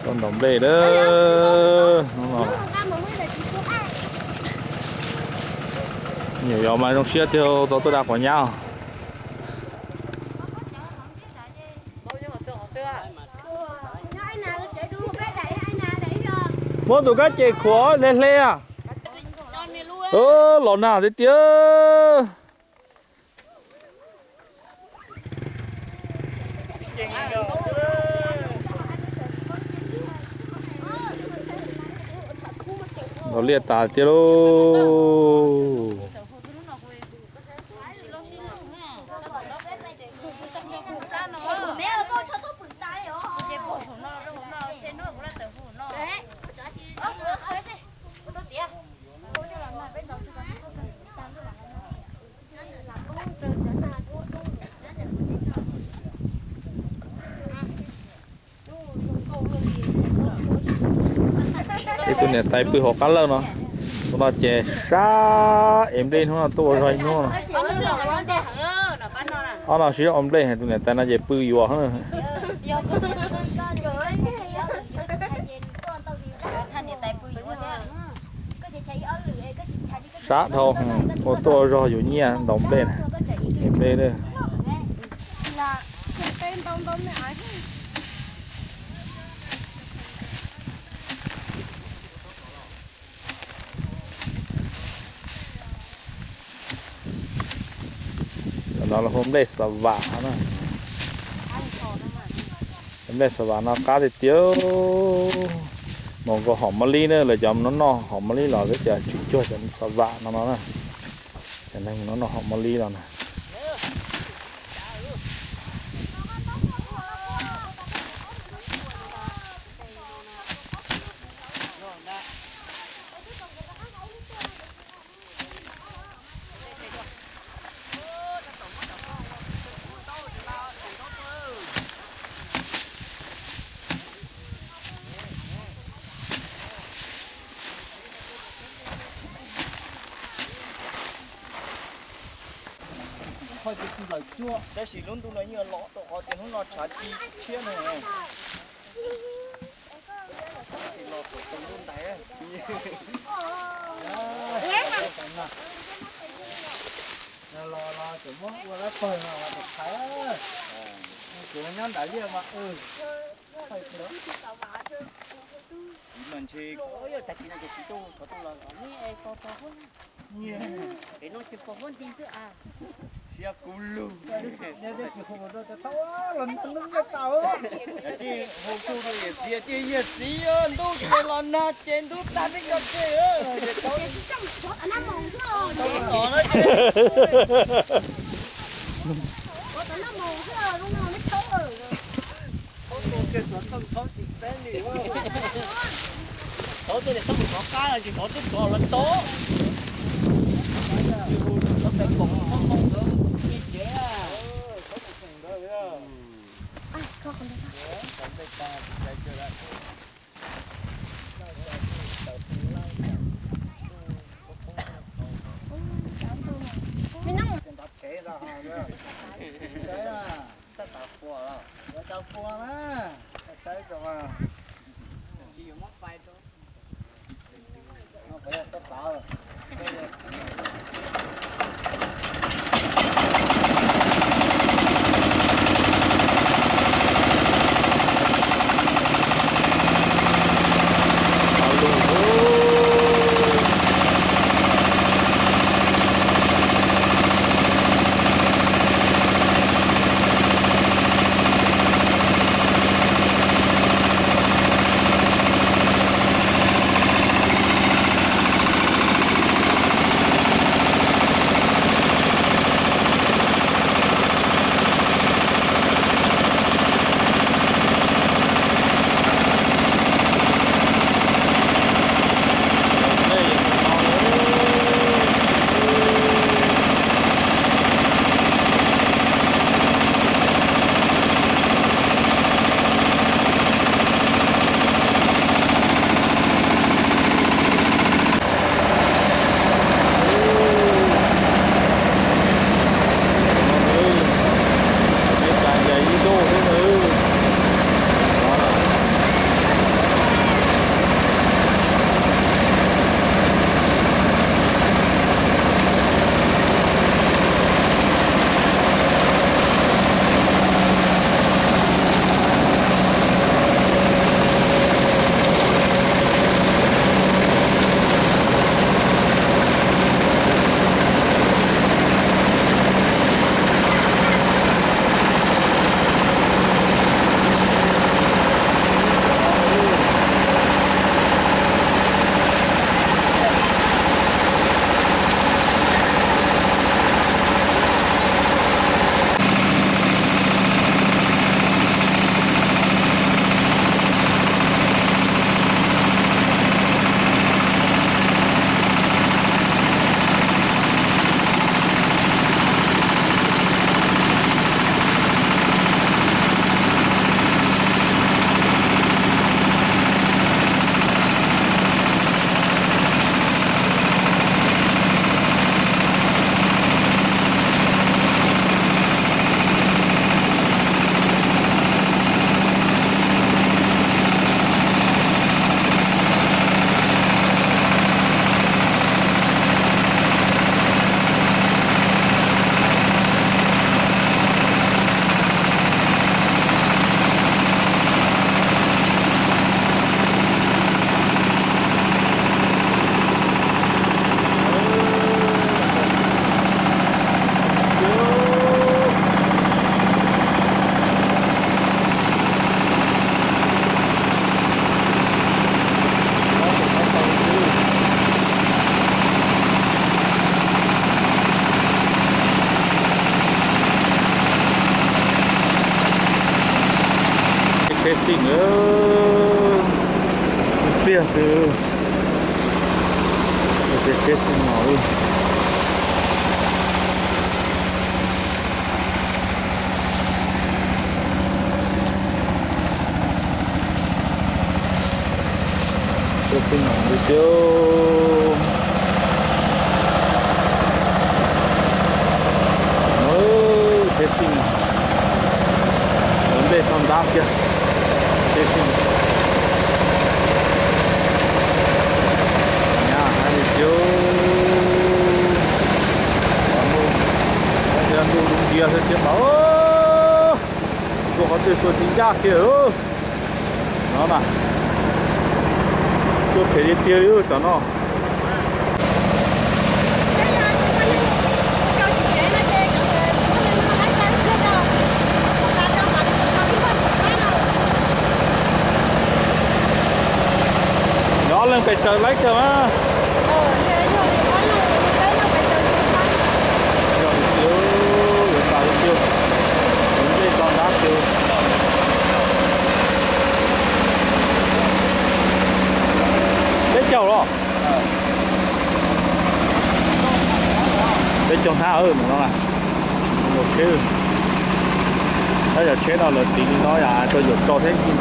Tau ntaus nplej lawm. Nyuam yaus mas zoo siab tiag tau tuaj da quav nyab. Muab tus kab ces khuam hle hle. Los nag tiag tiag. Los liaj tas tiag lauj. Ib tug niam tais pw hauv qab lawj no, tus no ces sab ev nplej hnub no tuaj ua zog ib hnub no. Ob no sib zog ua nplej, tus niam tais no ces pw yuav. Sab dhau, ua tuaj ua zog yuav nyiaj ntaus nplej na. Ev nplej. Cov no lawv hu nplej xa vam na. Nplej xa vam no qab tiag tiag. Mas nkaus hom mab lib na, lawv cov no noj hom mab lib los twb tias tsw cuag cov xa vam no no na. Cov neeg no noj hom mab lib no na. Tab sis lub ntuj no yeej los tau qhov tias hnub no tshav ci tshiab no. Los los tseem muab ua lab pawg no tus thaiv, kuv nyob nram liaj mas. Siab kub lug. Los tau los tau. Hu kuj rau yawm txiv tias yawm txiv, ntuj ces los nag ces ntub tag teb cov tseg. Thov tej niam tub mus rov qab los tsis thov twb rov los tod. Tsis hu rau cov tais pom txhob moo nkawd nyiag tsev. Tsis yuav muab fais rau. Tsheb xij, pliag xwb, tsheb xij no. Tsheb xij no li thiab. Tsheb xij no, ntej txog nrab kiag. Tsheb xij no, nyab hais li thiab. Ntuj nciab thiab mas, suav qhov twg suav tsis ncaj kiag. No na, tuaj phem tiag tiag li cov no. Nyob leej pes tsawg laib kawg mas. Yog li tiag, yuav tas li tiag. Ntej txog nrab tiag. Peb caug los? Peb caug hnab mus no. Tab yog tsheb no lawv tiv li no yog tuaj yuav tso thiab ncig.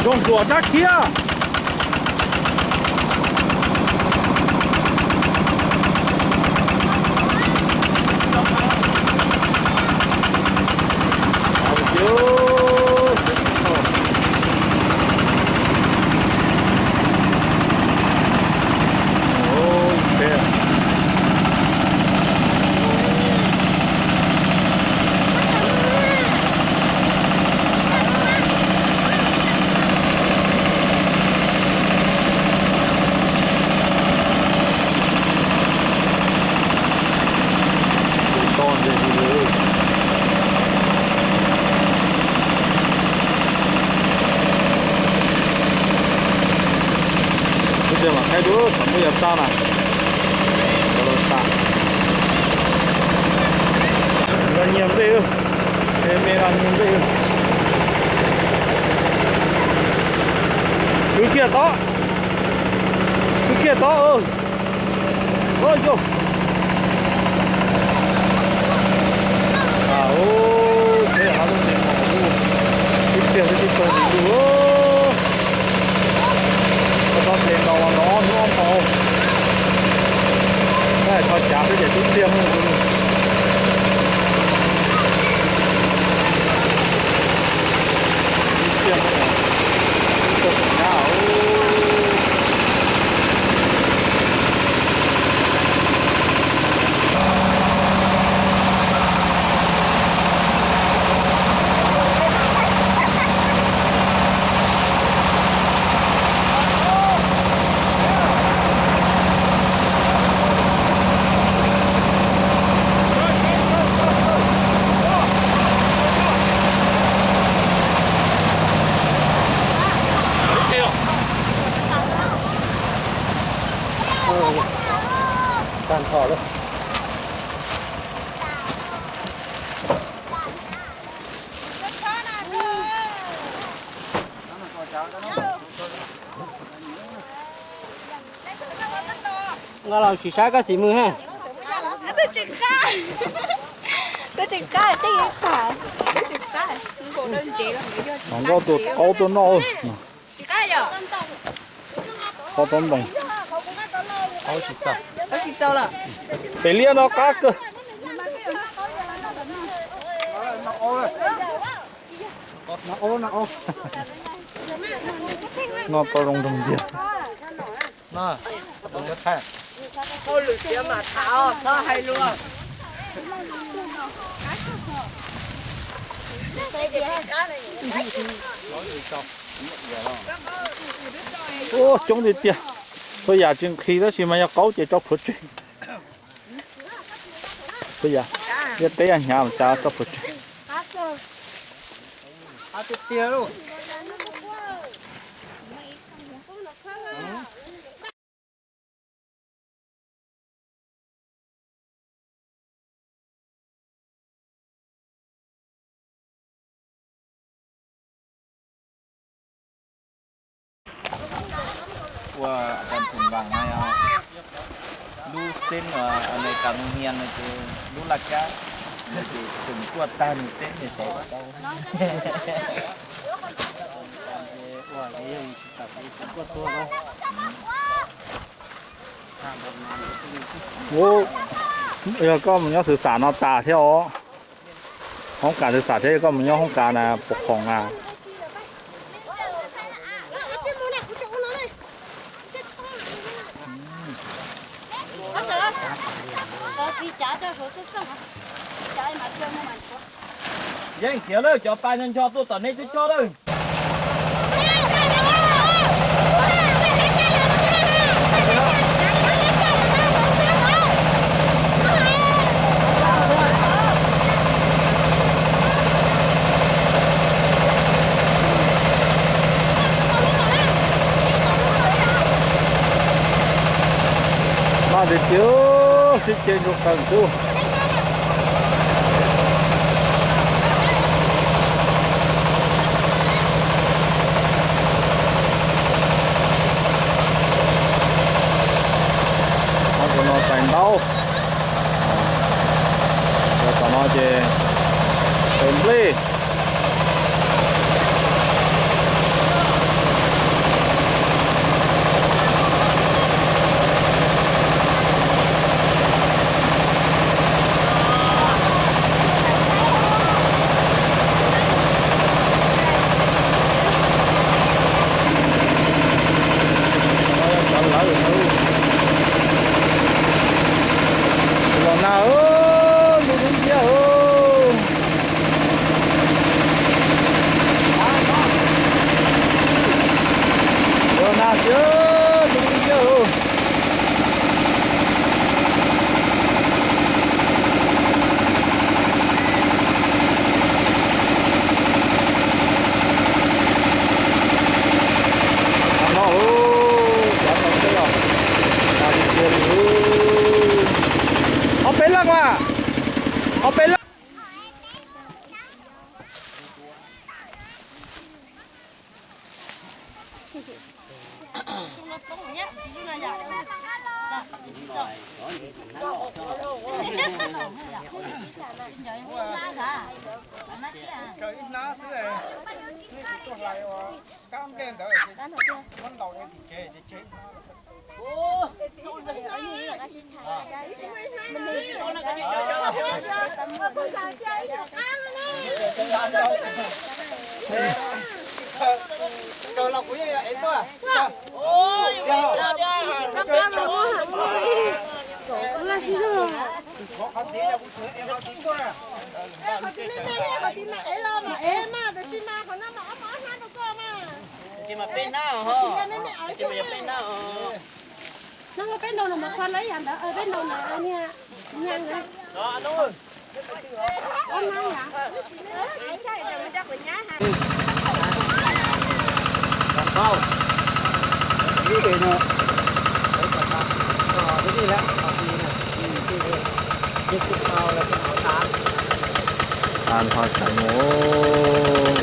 Zoo ntsuam sab khiab. Ib pliag mam thaij dua thaum ntej yuav tag na. Los tag. Los nyiag nplej, me me los nyiag nplej. Khwv kiag tod, khwv kiag tod. Ua yog, a, tsheb hab lub ntev mos ub, ib pliag twb tsis tau ntsis lug. Koj txhob tes ntaus los nrov ob hnub ob hmo. Koj hais kho cav xwb ces twb pliag. Ib pliag, ib pliag nyab. Tag nrho lawm. Nqa los sim saib koj xim mws ha. Nkauj tua qaub tuaj noj. Qaub tau ntoos. Pem liab no qab kawg. Noj tau zoo nroog ntxiag. Ua coob tiag tiag. Txhua yam tsis nqhis tab sis mas yog qaub ces tso plhuav tseg. Yog teb yog hnyav mas cas tau puas tseg. Ua cov thum vam no yog lub xeeb uas nws kam mus nyiag no ces lub laj kab no ces tseem kuaj tag nws xeeb nws xav tau. Ub, yog koj mus nyob xwm xam no tas thiab os. Hoob kas xwm xam thiab, yog koj mus nyob hoob kas na puas khoom na. Yeej khiav lawm, cov pais ncho ncho tuaj tom nej coob coob lawm. Maj tiag tiag, sib ceg ntsuag qees xwb. Qhov no pais ntaub, tom no ces pais nplej. Los nag, ntuj dub nciab. Los nag tiag, ntuj dub nciab. Tom no, cav tau teb os. Nag tiag tiag li. Ob peb leej mas, ob peb leej. Kab nplej ntawd muab ntaus tim tsev, tsev. Qhov tim me me, qhov tim me ev los mas ev mas, tab sis mas qhov no mas ob peb hnab rau koj mas. Ces mas peb hnab os, ces mas yog peb hnab os. No peb ntaus no mas qhov lawv yam ntawd, peb ntaus no niag nyag ntawd. Ob hnab yam. An ho tsam mus.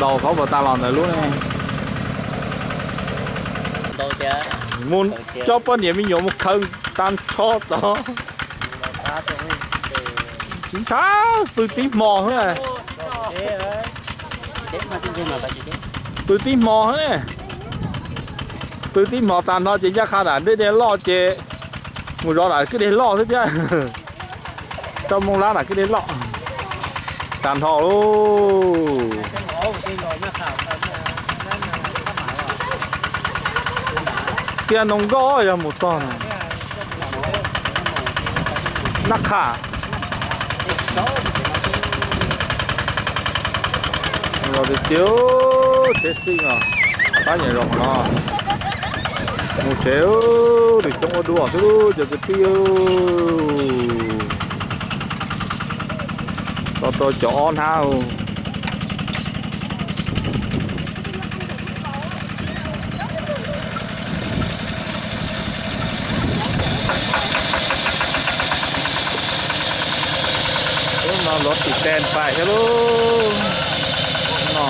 Ntaus qhov puas tas los ntawd lub ne. Mus coj poj niam me nyuam mus khaws tag nrho tod. Tsis ntshaw pw tib hmo xwb. Pw tib hmo ne, pw tib hmo tag nrho ces ncaj qha nram dej dej loj ces mus zov nram kwj deg loj xwb thiab. Rau moo lab nram kwj deg loj tag nrho lauj. Tiaj ntoo nkoj yog mus txog na. Naj Qham. Los tiag tiag, tsheb xij no, pab nyam zos qhov no. Mus tsev, lwm xyoo ua dua xwb cov kwv tij. Tau tau cov ob hnab. Lub no lov tim ten pais thiab lub no.